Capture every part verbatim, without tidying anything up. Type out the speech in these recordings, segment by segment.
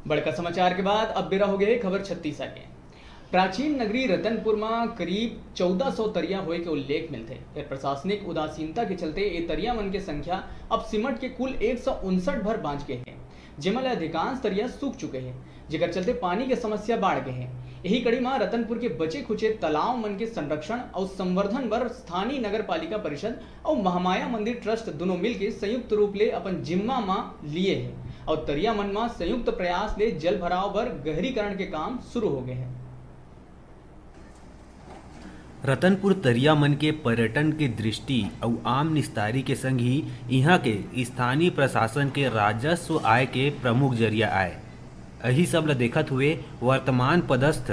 बड़का समाचार के बाद अब बेरा हो गए हे खबर छत्तीसा के। प्राचीन नगरी रतनपुर म करीब चौदह सौ तरिया होए के उल्लेख मिलथे। फेर प्रशासनिक उदासीनता के चलते ए तरिया मन के संख्या अब सिमट के कुल एक सौ उनसठ भर बांच गे हे, जेमा ले अधिकांश तरिया सूख चुके हे, जेकर चलते पानी के समस्या बाढ़ गे हे। यही कड़ी म रतनपुर के बचे खुचे तालाब मन के संरक्षण अउ संवर्धन बर स्थानीय नगर पालिका परिषद अउ महामाया मंदिर ट्रस्ट दुनों मिलके संयुक्त रूप ले अपन जिम्मा म लिए हे अउ तरिया मन म संयुक्त प्रयास ले जल भराव बर गहरीकरण के काम शुरू हो गए हे। रतनपुर तरिया मन के पर्यटन के दृष्टि अउ आम निस्तारी के संग ही इहां के स्थानीय प्रशासन के राजस्व आय के प्रमुख जरिया आय। एही सब ल देखत हुए वर्तमान पदस्थ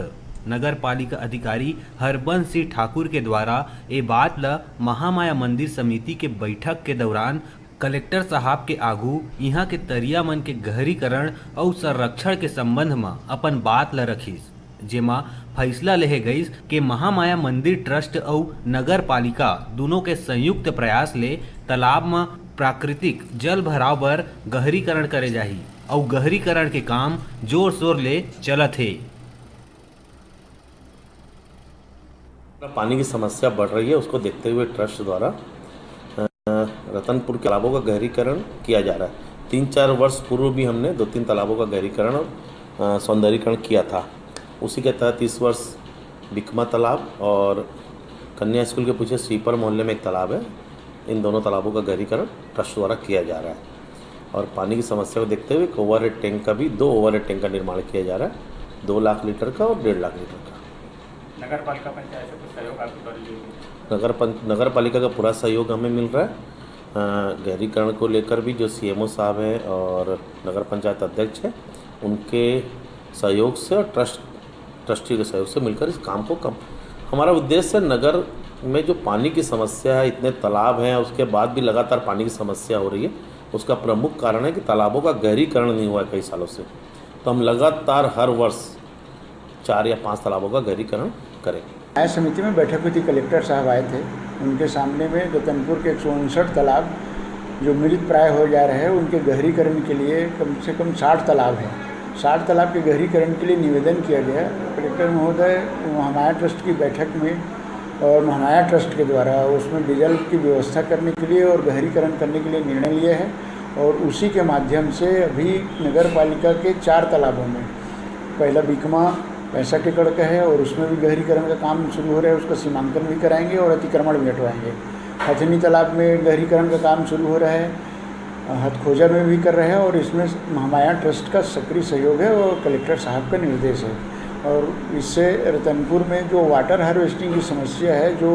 नगर पालिका अधिकारी हरबंस सिंह ठाकुर के द्वारा ए बात ल महामाया मंदिर समिति के बैठक के दौरान कलेक्टर साहब के आगू इहां के तरिया मन के गहरीकरण अउ संरक्षण के संबंध म अपन बात ल रखिस, जेमा फैसला लेहे गइस के महामाया मंदिर ट्रस्ट अउ नगर पालिका दुनों के संयुक्त प्रयास ले तालाब म प्राकृतिक जल भराव बर गहरीकरण करे जाही अउ गहरीकरण के काम जोर शोर ले चलत हे। पानी की समस्या बढ़ रही है, उसको देखते हुए ट्रस्ट द्वारा, अ, रतनपुर के तालाबों का गहरीकरण किया जा रहा है। तीन चार वर्ष पूर्व भी हमने दो तीन तालाबों का गहरीकरण और, अ, सौंदर्यीकरण किया था। उसी के तहत इस वर्ष बिकमा तालाब और कन्या स्कूल के पीछे स्वीपर मोहल्ले में एक तालाब है, इन दोनों तालाबों का गहरीकरण ट्रस्ट द्वारा किया जा रहा है। और पानी की समस्या को देखते हुए एक ओवरहेड टैंक का भी, दो ओवरहेड टैंक का निर्माण किया जा रहा है, दो लाख लीटर का और डेढ़ लाख लीटर का। नगर पालिका पंचायत से कुछ सहयोग आपको कर ली? नगर पं-, नगर पालिका का पूरा सहयोग हमें मिल रहा है। अ, गहरीकरण को लेकर भी जो सीएमओ साहब हैं और नगर पंचायत अध्यक्ष हैं, उनके सहयोग से और ट्रस्ट, ट्रस्टी के सहयोग से मिलकर इस काम को कम, हमारा उद्देश्य नगर में जो पानी की समस्या है, इतने तालाब हैं, उसके बाद भी लगातार पानी की समस्या हो रही है, उसका प्रमुख कारण है कि तालाबों का गहरीकरण नहीं हुआ है कई सालों से। तो हम लगातार हर वर्ष चार या पांच तालाबों का गहरीकरण करेंगे। न्याय समिति में बैठक हुई थी, कलेक्टर साहब आए थे, उनके सामने में रतनपुर के एक सौ उनसठ तालाब जो मृत प्राय हो जा रहे हैं, उनके गहरीकरण के लिए कम से कम साठ तालाब हैं। साठ तालाब के गहरीकरण के लिए निवेदन किया गया। कलेक्टर महोदय महामाया ट्रस्ट की बैठक में और महामाया ट्रस्ट के द्वारा उसमें डीजल की व्यवस्था करने के लिए और गहरीकरण करने के लिए निर्णय लिया है और उसी के माध्यम से अभी नगर पालिका के चार तालाबों में, पहला बीकमा पैंसठ एकड़ का है और उसमें भी गहरीकरण का काम शुरू हो रहा है, उसका सीमांकन भी कराएंगे और अतिक्रमण भी हटवाएंगे। हथनी तालाब में गहरीकरण का काम शुरू हो रहा है, हथखोजा में भी कर रहे हैं और इसमें महामाया ट्रस्ट का सक्रिय सहयोग है और कलेक्टर साहब का निर्देश है। और इससे रतनपुर में जो वाटर हार्वेस्टिंग की समस्या है, जो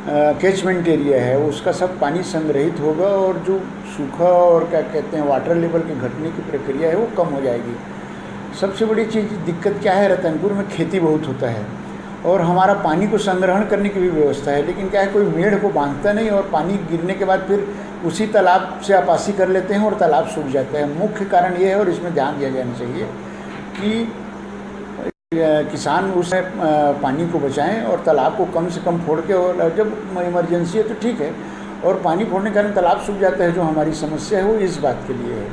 कैचमेंट एरिया है, उसका सब पानी संग्रहित होगा और जो सूखा और क्या कहते हैं, वाटर लेवल के घटने की प्रक्रिया है, वो कम हो जाएगी। सबसे बड़ी चीज़, दिक्कत क्या है, रतनपुर में खेती बहुत होता है और हमारा पानी को संग्रहण करने की भी व्यवस्था है, लेकिन क्या है, कोई मेढ़ को बांधता नहीं और पानी गिरने के बाद फिर उसी तालाब से आपासी कर लेते हैं और तालाब सूख जाता है। मुख्य कारण ये है और इसमें ध्यान दिया जाना चाहिए कि अ, किसान उस, अ, पानी को बचाएं और तालाब को कम से कम फोड़ के, और जब इमरजेंसी है तो ठीक है, और पानी फोड़ने के कारण तालाब सूख जाता है, जो हमारी समस्या है, वो इस बात के लिए है।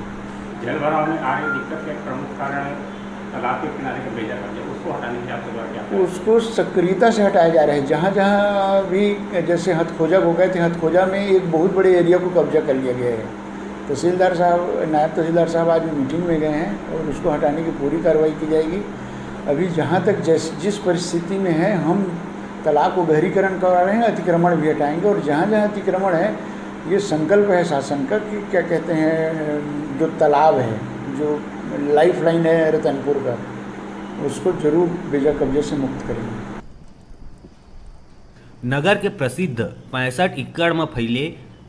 जल भराव में आ रही दिक्कत का एक प्रमुख कारण तालाब के किनारे का बेजा कब्जा, उसको हटाने की आपके द्वारा क्या प्रयास? उसको सक्रियता से हटाया जा रहा है। जहाँ जहाँ भी, जैसे हथखोजा को गए थे, हथखोजा में एक बहुत बड़े एरिया को कब्जा कर लिया गया है। तहसीलदार साहब, नायब तहसीलदार साहब आज मीटिंग में गए हैं और उसको हटाने की पूरी कार्रवाई की जाएगी। अभी जहाँ तक जैस-, जिस परिस्थिति में है, हम तालाब को गहरीकरण करवा रहे हैं, अतिक्रमण भी हटाएंगे और जहाँ जहाँ अतिक्रमण है, ये संकल्प है शासन का कि क्या कहते हैं, जो तालाब है, जो लाइफलाइन है रतनपुर का, उसको जरूर बेजा कब्जे से मुक्त करेंगे। नगर के प्रसिद्ध पैंसठ एकड़ म फैले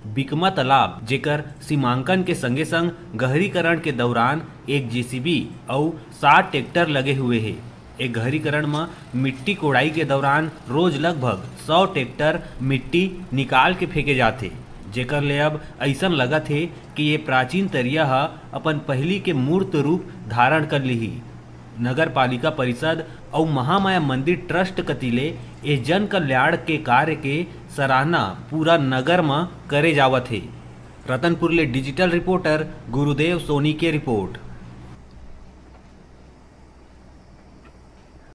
बिकमा तालाब, जेकर सीमांकन के संगे संग गहरीकरण के दौरान एक जेसीबी अउ सात ट्रैक्टर लगे हुए हे। ए गहरीकरण म मिट्टी कोड़ाई के दौरान रोज लगभग सौ ट्रैक्टर मिट्टी निकाल के फेंके जाथे, जेकर ले अब अइसन लगत हे कि ये प्राचीन तरिया ह अपन पहिली के मूर्त रूप धारण कर लिही। नगर पालिका परिषद अउ महामाया मंदिर ट्रस्ट कति ले ए जन कल्याण के कार्य के सराहना पूरा नगर म करे जावत हे। रतनपुर ले डिजिटल रिपोर्टर गुरुदेव सोनी के रिपोर्ट।